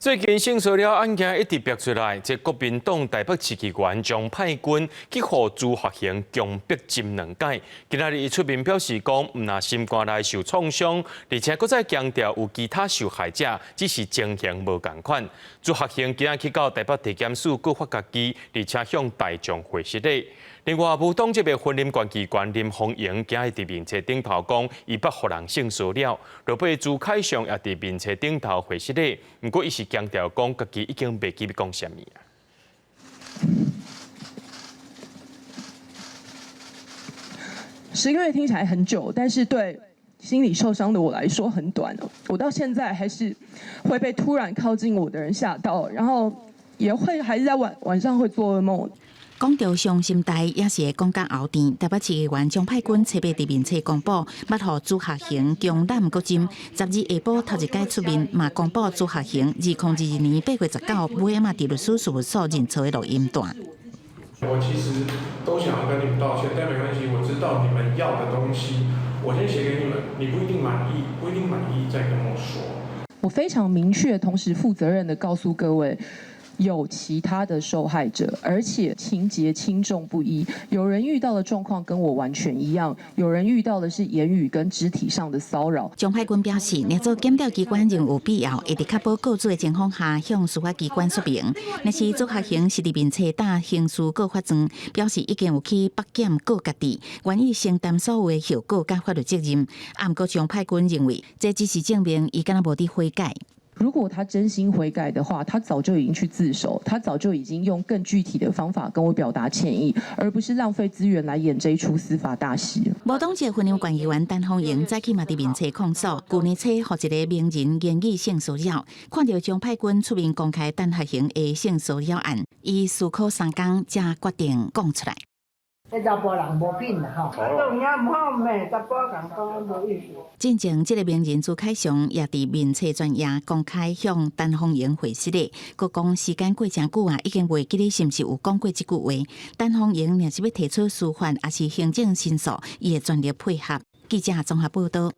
最近性騷擾案件一直爆出來，這國民黨台北市議員鍾沛君去予朱學恆強迫斟兩擺。今仔日伊出面表示講，毋但心肝內受創傷，而且閣再強調有其他受害者，只是情形無仝款。朱學恆今仔去到台北地檢署告發家己，而且向大眾回失禮。另外，無黨籍的雲林縣議員林鳳營今日佇面冊頂頭講，伊捌予人性騷擾。落尾朱凱翔也佇面冊頂頭回失禮，毋過伊是強調講，家己已經袂記欲講啥物啊。 10個月聽起來很久，但是對心理受傷的我來說很短哦。我到現在還是會被突然靠近我的人嚇到，然後也會還是在晚晚上會做噩夢。講著傷心代，也是會講甲喉甜。台北市議員鍾沛君初八佇面冊公布，捌予朱學恆強攬閣斟。12下晡頭一擺出面，嘛公布朱學恆2022年8月19尾仔佇律師事務所認錯的錄音帶。我其實都想要跟你們道歉，但沒關係，我知道你們要的東西，我先寫給你們，你不一定滿意，不一定滿意再跟我說。我非常明確，同時負責任的告訴各位，有其他的受害者，而且情節輕重不一。有人遇到的狀況跟我完全一樣，有人遇到的是言語跟肢體上的騷擾。鍾沛君表示，若做檢調機關認有必要，會佇確保告訴的情況下，向司法機關說明。若是朱學恆是佇面冊打刑事告發狀，表示已經有去北檢告家己，願意承擔所有的後果佮法律責任。啊，毋過鍾沛君認為，這只是證明伊敢若無佇悔改。如果他真心悔改的話，他早就已經去自首，他早就已經用更具體的方法跟我表達歉意，而不是浪費資源來演這一齣司法大戲。無黨籍雲林縣議員陳鳳瑩早起嘛佇面冊控訴，舊年初予一个名人言語性騷擾，看著鍾沛君出面公開陳學恆的性騷擾案，伊思考三工才決定講出來。這查埔人無品啦吼，當然毋好罵查埔人講無意思。進前，這个名人朱凱翔也佇面冊專頁公開向陳鳳瑩回失禮，閣講時間過誠久啊，已經袂記得是毋是有講過這句話。陳鳳瑩若是欲提出司法，抑是行政申訴，伊會全力配合。記者綜合報導。